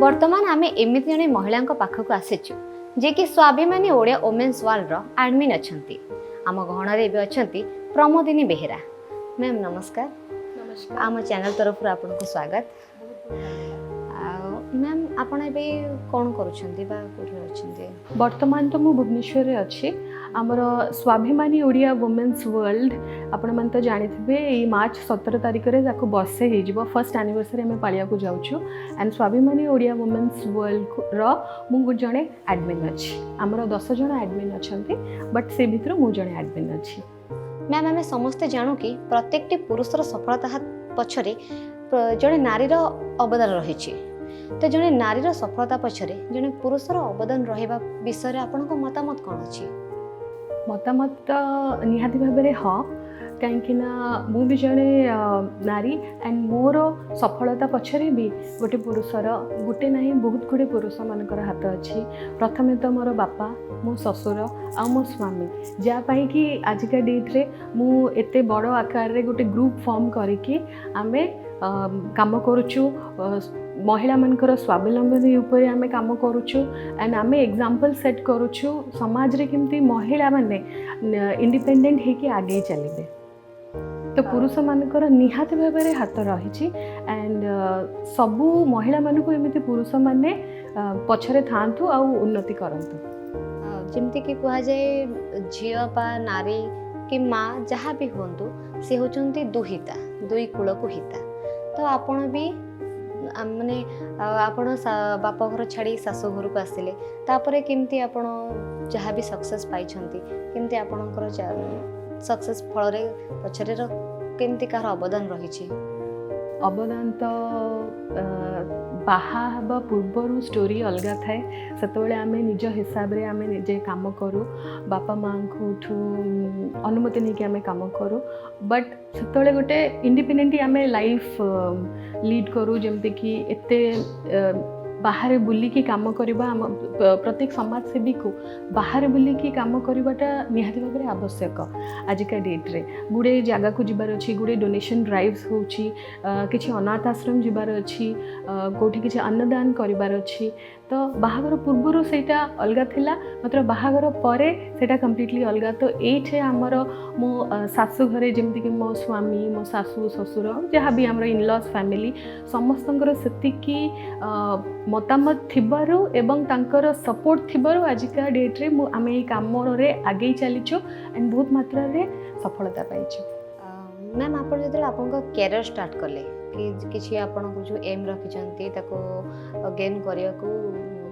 ବର୍ତ୍ତମାନ ଆମେ ଏମିତି ଜଣେ ମହିଳାଙ୍କ ପାଖକୁ ଆସିଛୁ, ଯିଏକି ସ୍ୱାଭିମାନୀ ଓଡ଼ିଆ ଓମେନ୍ସ ୱାର୍ଲଡର ଆଡମିନ୍ ଅଛନ୍ତି। ଆମ ଗହଣରେ ଏବେ ଅଛନ୍ତି ପ୍ରମୋଦିନୀ ବେହେରା ମ୍ୟାମ୍। ନମସ୍କାର। ନମସ୍କାର। ଆମ ଚ୍ୟାନେଲ ତରଫରୁ ଆପଣଙ୍କୁ ସ୍ୱାଗତ। ଆଉ ମ୍ୟାମ୍, ଆପଣ ଏବେ କ'ଣ କରୁଛନ୍ତି ବା କେଉଁଠି ଅଛନ୍ତି? ବର୍ତ୍ତମାନ ତ ମୁଁ ଭୁବନେଶ୍ୱରରେ ଅଛି। ଆମର ସ୍ୱାଭିମାନୀ ଓଡ଼ିଆ ଓମେନ୍ସ ୱାର୍ଲଡ, ଆପଣମାନେ ତ ଜାଣିଥିବେ, ଏଇ ମାର୍ଚ୍ଚ 17 ତାରିଖରେ ତାକୁ ବର୍ଷେ ହେଇଯିବ। ଫର୍ଷ୍ଟ ଆନିଭର୍ସରୀ ଆମେ ପାଳିବାକୁ ଯାଉଛୁ। ଆଣ୍ଡ ସ୍ୱାଭିମାନୀ ଓଡ଼ିଆ ଓମେନ୍ସ ୱାର୍ଲଡର ମୁଁ ଜଣେ ଆଡ଼ମିନ୍ ଅଛି। ଆମର 10 ଜଣ ଆଡ଼ମିନ୍ ଅଛନ୍ତି, ବଟ୍ ସେ ଭିତରୁ ମୁଁ ଜଣେ ଆଡ଼ମିନ୍ ଅଛି। ମ୍ୟାମ୍, ଆମେ ସମସ୍ତେ ଜାଣୁ କି ପ୍ରତ୍ୟେକଟି ପୁରୁଷର ସଫଳତା ପଛରେ ଜଣେ ନାରୀର ଅବଦାନ ରହିଛି। ତ ଜଣେ ନାରୀର ସଫଳତା ପଛରେ ଜଣେ ପୁରୁଷର ଅବଦାନ ରହିବା ବିଷୟରେ ଆପଣଙ୍କ ମତାମତ କ'ଣ ଅଛି? ମତାମତ ତ ନିହାତି ଭାବରେ ହଁ, କାହିଁକି ନା ମୁଁ ବି ଜଣେ ନାରୀ ଆଣ୍ଡ ମୋର ସଫଳତା ପଛରେ ବି ଗୋଟେ ପୁରୁଷର, ଗୋଟେ ନାହିଁ, ବହୁତ ଗୁଡ଼ିଏ ପୁରୁଷମାନଙ୍କର ହାତ ଅଛି। ପ୍ରଥମେ ତ ମୋର ବାପା, ମୋ ଶ୍ୱଶୁର ଆଉ ମୋ ସ୍ୱାମୀ, ଯାହା ପାଇଁକି ଆଜିକା ଡେଟ୍ରେ ମୁଁ ଏତେ ବଡ଼ ଆକାରରେ ଗୋଟେ ଗ୍ରୁପ୍ ଫର୍ମ କରିକି ଆମେ କାମ କରୁଛୁ। ମହିଳାମାନଙ୍କର ସ୍ୱାବଲମ୍ବୀ ଉପରେ ଆମେ କାମ କରୁଛୁ ଆଣ୍ଡ ଆମେ ଏକ୍ଜାମ୍ପଲ୍ ସେଟ୍ କରୁଛୁ ସମାଜରେ, କେମିତି ମହିଳାମାନେ ଇଣ୍ଡିପେଣ୍ଡେଣ୍ଟ ହେଇକି ଆଗେଇ ଚାଲିବେ। ତ ପୁରୁଷମାନଙ୍କର ନିହାତି ଭାବରେ ହାତ ରହିଛି ଆଣ୍ଡ ସବୁ ମହିଳାମାନଙ୍କୁ ଏମିତି ପୁରୁଷମାନେ ପଛରେ ଥାଆନ୍ତୁ ଆଉ ଉନ୍ନତି କରନ୍ତୁ। ଯେମିତିକି କୁହାଯାଏ, ଝିଅ ବା ନାରୀ କି ମା ଯାହା ବି ହୁଅନ୍ତୁ, ସେ ହେଉଛନ୍ତି ଦୁହିତା, ଦୁଇ କୂଳକୁ ହିତା। ତ ଆପଣ ବି ମାନେ ଆପଣ ବାପ ଘର ଛାଡ଼ି ଶାଶୁ ଘରକୁ ଆସିଲେ, ତାପରେ କେମିତି ଆପଣ ଯାହା ବି ସକ୍ସେସ୍ ପାଇଛନ୍ତି, କେମିତି ଆପଣଙ୍କର ସକ୍ସେସ୍ ଫଳରେ ପଛରେ କେମିତି କାହାର ଅବଦାନ ରହିଛି? ଅବଦାନ ତ ବାହା ହେବା ପୂର୍ବରୁ ଷ୍ଟୋରି ଅଲଗା ଥାଏ। ସେତେବେଳେ ଆମେ ନିଜ ହିସାବରେ ଆମେ ନିଜେ କାମ କରୁ, ବାପା ମାଆଙ୍କଠୁ ଅନୁମତି ନେଇକି ଆମେ କାମ କରୁ। ବଟ୍ ସେତେବେଳେ ଗୋଟେ ଇଣ୍ଡିପେଣ୍ଡେଣ୍ଟଲି ଆମେ ଲାଇଫ୍ ଲିଡ୍ କରୁ। ଯେମିତିକି ଏତେ ବାହାରେ ବୁଲିକି କାମ କରିବା, ଆମ ପ୍ରତ୍ୟେକ ସମାଜସେବୀକୁ ବାହାରେ ବୁଲିକି କାମ କରିବାଟା ନିହାତି ଭାବରେ ଆବଶ୍ୟକ। ଆଜିକା ଡେଟ୍ରେ ଗୁଡ଼େ ଜାଗାକୁ ଯିବାର ଅଛି, ଗୁଡ଼େ ଡୋନେସନ୍ ଡ୍ରାଇଭ୍ସ ହେଉଛି, କିଛି ଅନାଥ ଆଶ୍ରମ ଯିବାର ଅଛି, କେଉଁଠି କିଛି ଅନ୍ନଦାନ କରିବାର ଅଛି। ତ ବାହାଘର ପୂର୍ବରୁ ସେଇଟା ଅଲଗା ଥିଲା, ମାତ୍ର ବାହାଘର ପରେ ସେଇଟା କମ୍ପ୍ଲିଟଲି ଅଲଗା। ତ ଏଇଠି ଆମର ମୋ ଶାଶୁ ଘରେ, ଯେମିତିକି ମୋ ସ୍ୱାମୀ, ମୋ ଶାଶୁ ଶ୍ୱଶୁର, ଯାହା ବି ଆମର ଇନଲସ୍ ଫ୍ୟାମିଲି, ସମସ୍ତଙ୍କର ସେତିକି ମତାମତ ଥିବାରୁ ଏବଂ ତାଙ୍କର ସପୋର୍ଟ ଥିବାରୁ ଆଜିକା ଡେଟ୍ରେ ଆମେ ଏଇ କାମରେ ଆଗେଇ ଚାଲିଛୁ ଆଣ୍ଡ ବହୁତ ମାତ୍ରାରେ ସଫଳତା ପାଇଛୁ। ମ୍ୟାମ୍, ଆପଣ ଯେତେବେଳେ ଆପଣଙ୍କ କ୍ୟାରିୟର ଷ୍ଟାର୍ଟ କଲେ କି କିଛି ଆପଣଙ୍କୁ ଯେଉଁ ଏମ୍ ରଖିଛନ୍ତି ତାକୁ ଗେନ୍ କରିବାକୁ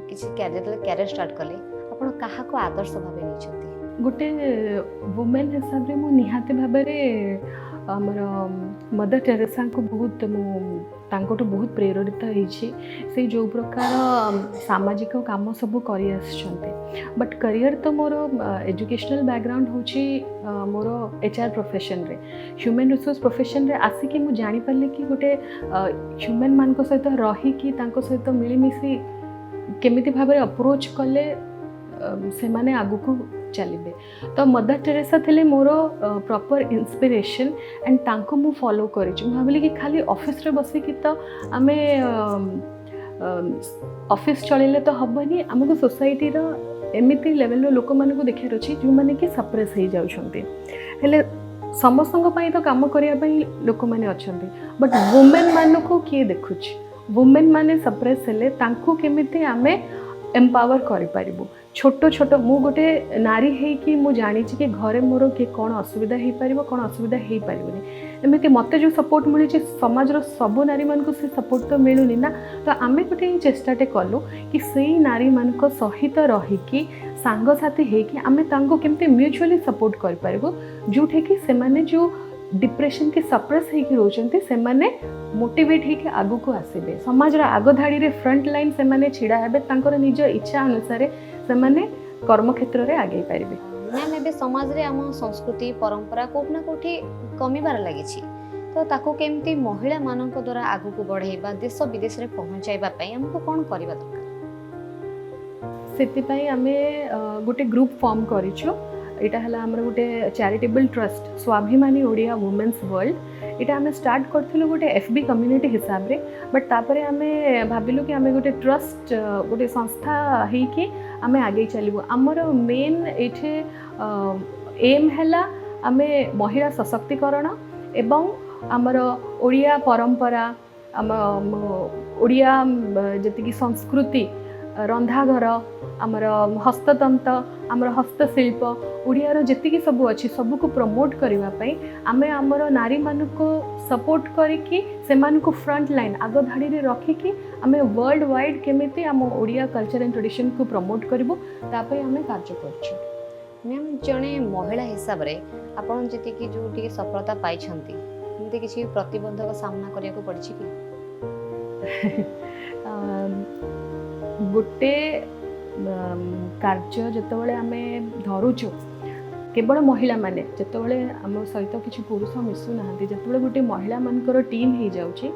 କିଛି ଯେତେବେଳେ କ୍ୟାରିୟର ଷ୍ଟାର୍ଟ କଲେ, ଆପଣ କାହାକୁ ଆଦର୍ଶ ଭାବେ ନେଇଛନ୍ତି? ଗୋଟେ ଓମେନ୍ ହିସାବରେ ମୁଁ ନିହାତି ଭାବରେ ଆମର ମଦର ଟେରେସାଙ୍କୁ ବହୁତ, ମୁଁ ତାଙ୍କଠୁ ବହୁତ ପ୍ରେରିତ ହେଇଛି। ସେ ଯେଉଁ ପ୍ରକାର ସାମାଜିକ କାମ ସବୁ କରି ଆସିଛନ୍ତି। ବଟ୍ କରିୟର ତ ମୋର ଏଜୁକେସନାଲ୍ ବ୍ୟାକଗ୍ରାଉଣ୍ଡ ହେଉଛି ମୋର ଏଚ୍ ଆର୍ ପ୍ରଫେସନ୍ରେ। ହ୍ୟୁମାନ୍ ରିସୋର୍ସ ପ୍ରଫେସନ୍ରେ ଆସିକି ମୁଁ ଜାଣିପାରିଲି କି ଗୋଟେ ହ୍ୟୁମାନ୍ ମାନଙ୍କ ସହିତ ରହିକି, ତାଙ୍କ ସହିତ ମିଳିମିଶି କେମିତି ଭାବରେ ଆପ୍ରୋଚ୍ କଲେ ସେମାନେ ଆଗକୁ ଚାଲିବେ। ତ ମଦର ଟେରେସା ଥିଲେ ମୋର ପ୍ରପର୍ ଇନ୍ସପିରେସନ୍ ଆଣ୍ଡ ତାଙ୍କୁ ମୁଁ ଫଲୋ କରିଛି। ମୁଁ ଭାବିଲି କି ଖାଲି ଅଫିସରେ ବସିକି ତ ଆମେ ଅଫିସ୍ ଚଳେଇଲେ ତ ହେବନି, ଆମକୁ ସୋସାଇଟିର ଏମିତି ଲେଭେଲର ଲୋକମାନଙ୍କୁ ଦେଖିବାର ଅଛି ଯେଉଁମାନେ କି ସପ୍ରେସ୍ ହେଇଯାଉଛନ୍ତି। ହେଲେ ସମସ୍ତଙ୍କ ପାଇଁ ତ କାମ କରିବା ପାଇଁ ଲୋକମାନେ ଅଛନ୍ତି, ବଟ୍ ଓମେନ୍ ମାନଙ୍କୁ କିଏ ଦେଖୁଛି? ଓମେନ୍ ମାନେ ସପ୍ରେସ୍ ହେଲେ ତାଙ୍କୁ କେମିତି ଆମେ ଏମ୍ପାୱାର କରିପାରିବୁ? ଛୋଟ ଛୋଟ, ମୁଁ ଗୋଟେ ନାରୀ ହେଇକି ମୁଁ ଜାଣିଛି କି ଘରେ ମୋର କିଏ କ'ଣ ଅସୁବିଧା ହେଇପାରିବ, କ'ଣ ଅସୁବିଧା ହେଇପାରିବନି। ଏମିତି ମୋତେ ଯେଉଁ ସପୋର୍ଟ ମିଳିଛି, ସମାଜର ସବୁ ନାରୀମାନଙ୍କୁ ସେ ସପୋର୍ଟ ତ ମିଳୁନି ନା। ତ ଆମେ ଗୋଟେ ଏଇ ଚେଷ୍ଟାଟେ କଲୁ କି ସେଇ ନାରୀମାନଙ୍କ ସହିତ ରହିକି, ସାଙ୍ଗସାଥି ହେଇକି ଆମେ ତାଙ୍କୁ କେମିତି ମ୍ୟୁଚୁଆଲି ସପୋର୍ଟ କରିପାରିବୁ, ଯେଉଁଠିକି ସେମାନେ ଯେଉଁ ଡିପ୍ରେସନ୍ କି ସପ୍ରେସ୍ ହେଇକି ରହୁଛନ୍ତି, ସେମାନେ ମୋଟିଭେଟ୍ ହେଇକି ଆଗକୁ ଆସିବେ, ସମାଜର ଆଗ ଧାଡ଼ିରେ ଫ୍ରଣ୍ଟ ଲାଇନ୍ ସେମାନେ ଛିଡ଼ା ହେବେ, ତାଙ୍କର ନିଜ ଇଚ୍ଛା ଅନୁସାରେ ସେମାନେ କର୍ମକ୍ଷେତ୍ରରେ ଆଗେଇ ପାରିବେ। ମ୍ୟାମ୍, ଏବେ ସମାଜରେ ଆମ ସଂସ୍କୃତି ପରମ୍ପରା କେଉଁଠି ନା କେଉଁଠି କମିବାରେ ଲାଗିଛି। ତ ତାକୁ କେମିତି ମହିଳାମାନଙ୍କ ଦ୍ୱାରା ଆଗକୁ ବଢ଼େଇବା, ଦେଶ ବିଦେଶରେ ପହଞ୍ଚାଇବା ପାଇଁ ଆମକୁ କ'ଣ କରିବା ଦରକାର? ସେଥିପାଇଁ ଆମେ ଗୋଟେ ଗ୍ରୁପ୍ ଫର୍ମ କରିଛୁ। ଏଇଟା ହେଲା ଆମର ଗୋଟେ ଚାରିଟେବଲ୍ ଟ୍ରଷ୍ଟ, ସ୍ୱାଭିମାନୀ ଓଡ଼ିଆ ଓମେନ୍ସ ୱାର୍ଲଡ। ଏଇଟା ଆମେ ଷ୍ଟାର୍ଟ କରିଥିଲୁ ଗୋଟେ ଏଫ୍ ବି କମ୍ୟୁନିଟି ହିସାବରେ, ବଟ୍ ତାପରେ ଆମେ ଭାବିଲୁ କି ଆମେ ଗୋଟେ ଟ୍ରଷ୍ଟ, ଗୋଟେ ସଂସ୍ଥା ହେଇକି ଆମେ ଆଗେଇ ଚାଲିବୁ। ଆମର ମେନ୍ ଏଇଠି ଏମ୍ ହେଲା ଆମେ ମହିଳା ସଶକ୍ତିକରଣ ଏବଂ ଆମର ଓଡ଼ିଆ ପରମ୍ପରା, ଆମ ଓଡ଼ିଆ ଯେତିକି ସଂସ୍କୃତି, ରନ୍ଧାଘର, ଆମର ହସ୍ତତନ୍ତ, ଆମର ହସ୍ତଶିଳ୍ପ, ଓଡ଼ିଆର ଯେତିକି ସବୁ ଅଛି, ସବୁକୁ ପ୍ରମୋଟ୍ କରିବା ପାଇଁ ଆମେ ଆମର ନାରୀମାନଙ୍କୁ ସପୋର୍ଟ କରିକି, ସେମାନଙ୍କୁ ଫ୍ରଣ୍ଟ ଲାଇନ୍, ଆଗ ଧାଡ଼ିରେ ରଖିକି ଆମେ ୱାର୍ଲଡ ୱାଇଡ଼ କେମିତି ଆମ ଓଡ଼ିଆ କଲଚର୍ ଆଣ୍ଡ ଟ୍ରାଡ଼ିସନ୍କୁ ପ୍ରମୋଟ୍ କରିବୁ, ତା ପାଇଁ ଆମେ କାର୍ଯ୍ୟ କରୁଛୁ। ମ୍ୟାମ୍, ଜଣେ ମହିଳା ହିସାବରେ ଆପଣ ଯେତିକି ଯେଉଁ ଟିକେ ସଫଳତା ପାଇଛନ୍ତି, ଏମିତି କିଛି ପ୍ରତିବନ୍ଧକ ସାମ୍ନା କରିବାକୁ ପଡ଼ିଛି କି? ଗୋଟେ କାର୍ଯ୍ୟ ଯେତେବେଳେ ଆମେ ଧରୁଛୁ, କେବଳ ମହିଳାମାନେ, ଯେତେବେଳେ ଆମ ସହିତ କିଛି ପୁରୁଷ ମିଶୁନାହାନ୍ତି, ଯେତେବେଳେ ଗୋଟେ ମହିଳାମାନଙ୍କର ଟିମ୍ ହେଇଯାଉଛି,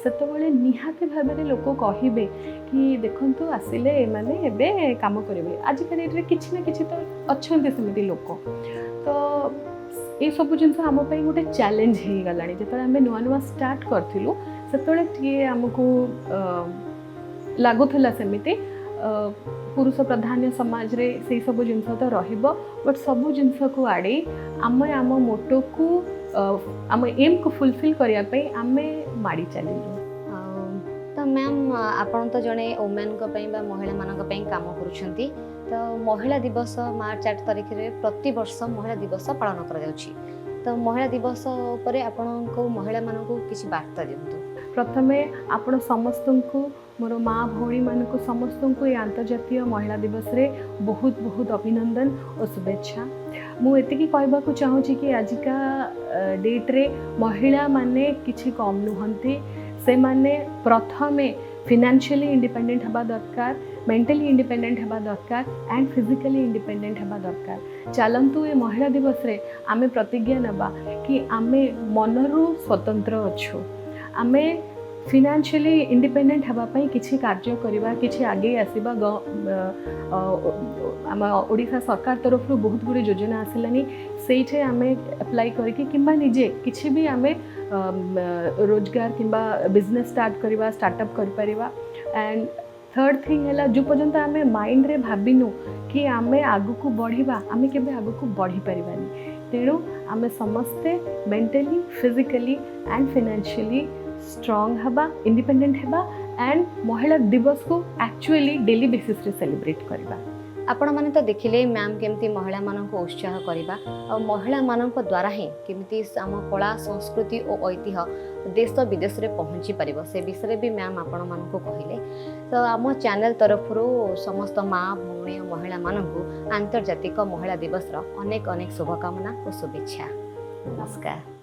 ସେତେବେଳେ ନିହାତି ଭାବରେ ଲୋକ କହିବେ କି ଦେଖନ୍ତୁ, ଆସିଲେ ଏମାନେ ଏବେ କାମ କରିବେ। ଆଜିକା ଡେଟ୍ରେ କିଛି ନା କିଛି ତ ଅଛନ୍ତି ସେମିତି ଲୋକ। ତ ଏସବୁ ଜିନିଷ ଆମ ପାଇଁ ଗୋଟେ ଚ୍ୟାଲେଞ୍ଜ ହେଇଗଲାଣି। ଯେତେବେଳେ ଆମେ ନୂଆ ନୂଆ ଷ୍ଟାର୍ଟ କରିଥିଲୁ, ସେତେବେଳେ ଟିକେ ଆମକୁ ଲାଗୁଥିଲା ସେମିତି, ପୁରୁଷ ପ୍ରାଧାନ୍ୟ ସମାଜରେ ସେଇ ସବୁ ଜିନିଷ ତ ରହିବ। ବଟ୍ ସବୁ ଜିନିଷକୁ ଆଡ଼େଇ ଆମେ ଆମ ମୋଟୋକୁ, ଆମ ଏମ୍କୁ ଫୁଲଫିଲ୍ କରିବା ପାଇଁ ଆମେ ମାଡ଼ି ଚାଲିଲୁ। ଆଉ ତ ମ୍ୟାମ୍, ଆପଣ ତ ଜଣେ ଓମେନ୍ଙ୍କ ପାଇଁ ବା ମହିଳାମାନଙ୍କ ପାଇଁ କାମ କରୁଛନ୍ତି। ତ ମହିଳା ଦିବସ ମାର୍ଚ୍ଚ 8 ତାରିଖରେ ପ୍ରତିବର୍ଷ ମହିଳା ଦିବସ ପାଳନ କରାଯାଉଛି। ତ ମହିଳା ଦିବସ ଉପରେ ଆପଣଙ୍କୁ ମହିଳାମାନଙ୍କୁ କିଛି ବାର୍ତ୍ତା ଦିଅନ୍ତୁ। ପ୍ରଥମେ ଆପଣ ସମସ୍ତଙ୍କୁ, ମୋର ମା ଭଉଣୀମାନଙ୍କୁ ସମସ୍ତଙ୍କୁ ଏ ଆନ୍ତର୍ଜାତୀୟ ମହିଳା ଦିବସରେ ବହୁତ ବହୁତ ଅଭିନନ୍ଦନ ଓ ଶୁଭେଚ୍ଛା। ମୁଁ ଏତିକି କହିବାକୁ ଚାହୁଁଛି କି ଆଜିକା ଡେଟ୍ରେ ମହିଳାମାନେ କିଛି କମ୍ ନୁହନ୍ତି। ସେମାନେ ପ୍ରଥମେ ଫିନାନ୍ସିଆଲି ଇଣ୍ଡିପେଣ୍ଡେଣ୍ଟ ହେବା ଦରକାର, ମେଣ୍ଟାଲି ଇଣ୍ଡିପେଣ୍ଡେଣ୍ଟ ହେବା ଦରକାର ଆଣ୍ଡ ଫିଜିକାଲି ଇଣ୍ଡିପେଣ୍ଡେଣ୍ଟ ହେବା ଦରକାର। ଚାଲନ୍ତୁ, ଏ ମହିଳା ଦିବସରେ ଆମେ ପ୍ରତିଜ୍ଞା ନେବା କି ଆମେ ମନରୁ ସ୍ୱତନ୍ତ୍ର ଅଛୁ। ଆମେ ଫିନାନ୍ସିଆଲି ଇଣ୍ଡିପେଣ୍ଡେଣ୍ଟ ହେବା ପାଇଁ କିଛି କାର୍ଯ୍ୟ କରିବା, କିଛି ଆଗେଇ ଆସିବା। ଆମ ଓଡ଼ିଶା ସରକାର ତରଫରୁ ବହୁତ ଗୁଡ଼ିଏ ଯୋଜନା ଆସିଲାଣି। ସେଇଠି ଆମେ ଆପ୍ଲାଏ କରିକି କିମ୍ବା ନିଜେ କିଛି ବି ଆମେ ରୋଜଗାର କିମ୍ବା ବିଜନେସ୍ ଷ୍ଟାର୍ଟ କରିବା, ଷ୍ଟାର୍ଟଅପ୍ କରିପାରିବା। ଆଣ୍ଡ ଥର୍ଡ଼ ଥିଙ୍ଗ ହେଲା, ଯେଉଁ ପର୍ଯ୍ୟନ୍ତ ଆମେ ମାଇଣ୍ଡରେ ଭାବିନୁ କି ଆମେ ଆଗକୁ ବଢ଼ିବା, ଆମେ କେବେ ଆଗକୁ ବଢ଼ିପାରିବାନି। ତେଣୁ ଆମେ ସମସ୍ତେ mentally, physically and financially strong ହେବା, ଇଣ୍ଡିପେଣ୍ଡେଣ୍ଟ ହେବା ଆଣ୍ଡ ମହିଳା ଦିବସକୁ ଆକ୍ଚୁଆଲି ଡେଲି ବେସିସ୍ରେ ସେଲିବ୍ରେଟ୍ କରିବା। ଆପଣମାନେ ତ ଦେଖିଲେ ମ୍ୟାମ୍ କେମିତି ମହିଳାମାନଙ୍କୁ ଉତ୍ସାହ କରିବା ଆଉ ମହିଳାମାନଙ୍କ ଦ୍ୱାରା ହିଁ କେମିତି ଆମ କଳା, ସଂସ୍କୃତି ଓ ଐତିହ୍ୟ ଦେଶ ବିଦେଶରେ ପହଞ୍ଚି ପାରିବ, ସେ ବିଷୟରେ ବି ମ୍ୟାମ୍ ଆପଣମାନଙ୍କୁ କହିଲେ। ତ ଆମ ଚ୍ୟାନେଲ୍ ତରଫରୁ ସମସ୍ତ ମା ଭଉଣୀ ଓ ମହିଳାମାନଙ୍କୁ ଆନ୍ତର୍ଜାତିକ ମହିଳା ଦିବସର ଅନେକ ଅନେକ ଶୁଭକାମନା ଓ ଶୁଭେଚ୍ଛା। ନମସ୍କାର।